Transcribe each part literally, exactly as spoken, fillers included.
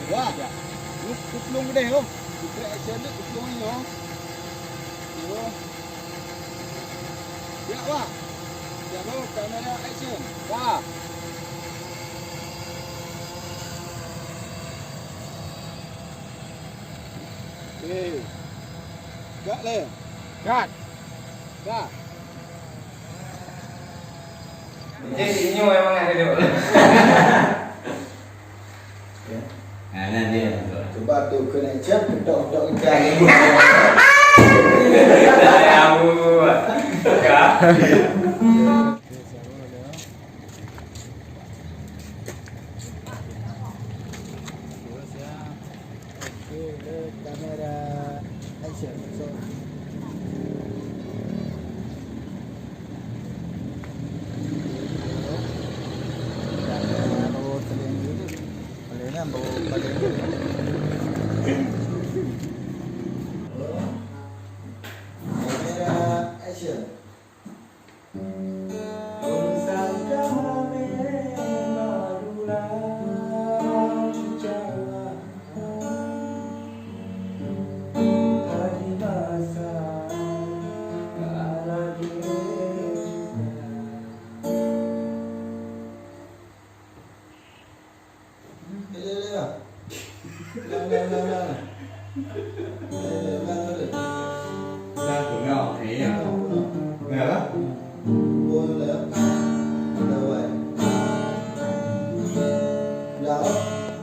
Wah, lu kuplueng deh, oh. Kita action tu kuplueng ni, oh. Yo. Siap, wah. Siap, oh. Kamera action. Wah. Okey. Cut leh. Cut. Cut. Jadi, nyoe memang ada dua. Ah, nah dia. Cuba tu kena cek, tok-tok ikan. Ya, ya. Oke, kamera action. So. Bawa paling dulu. Paling kan, bawa paling dulu. Kamera action.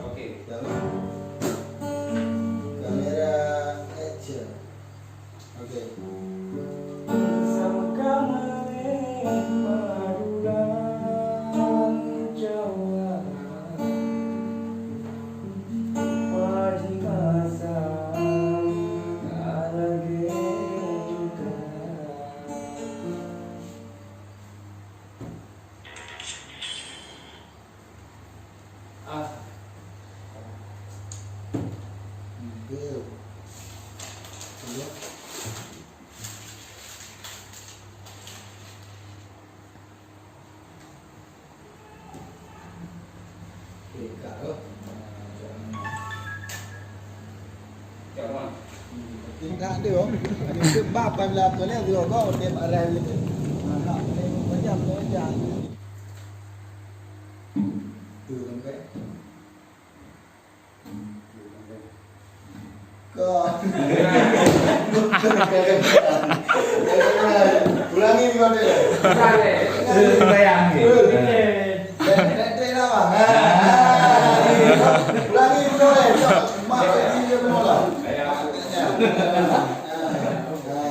Oke. Kamera action. Oke. Ah. Oke. Oke, Kak, oh. Tingkat tu, oh. Ada tu bab pandai apa ni, dua go, dia marah gitu. Nah, nak boleh macam tu aja. Tu sampai. Ka. Ulangi lima kali. Ulangi. Bayang. Baik, baik, baik lah, bang. Ha. Ulangi, ulangi. Mak, dia kena lah.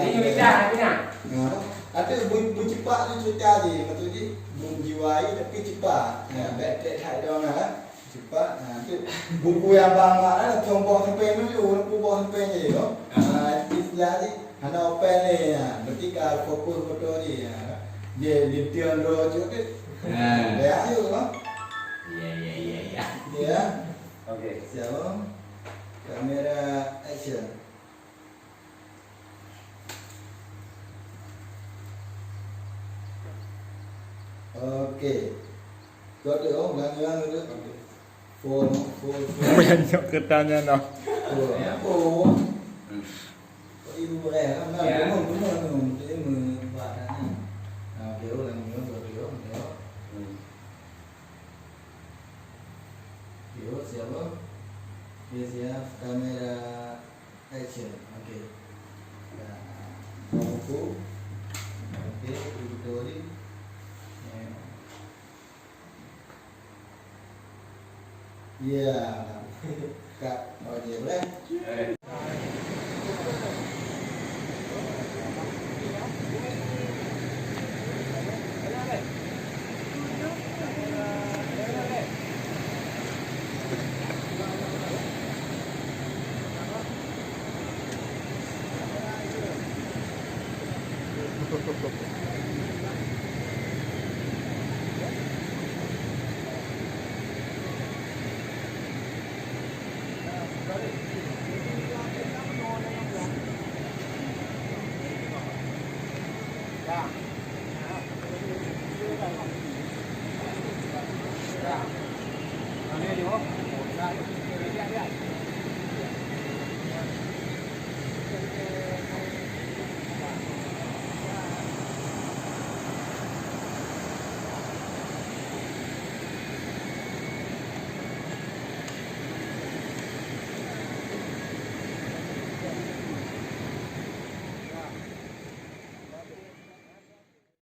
Ini cerita, ini nak. Ha. Ada bu-, bu cepat tu cerita je. Maksud dia, bu jiwa tapi cepat. Ha, baik, baik, baik, dong, ha. Cepat, ha, tu buku nyang bang mak, ha, cong boh sampeng dulu, buku boh sampeng je, yo. Ha, istilah ni, hana open ni, ha, berarti ka fokus beutôi je, ha. Dia, dia tiang dua cut tu. Ha. Dah, ayo, ha. Ya, ya, ya, ya. Ya. Oke. Siap, ha? Kamera action. Oke. Kau tengok, ulang-ulang dulu. Oke. Four, four, four. Banyak kertasnya, noh. Four. Four. Hmm. Kau ibu boleh, kan? Ya. Cuma, cuma, cuma. Cuma, cuma. Nah, oke, ulang, ulang, ulang, ulang. Hmm. Yo, siap, Bang? Oke, siap. Kamera action. Oke. Nah, buku. Oke, itu tadi. Ya. Ya. Kak, oke, boleh? Eh.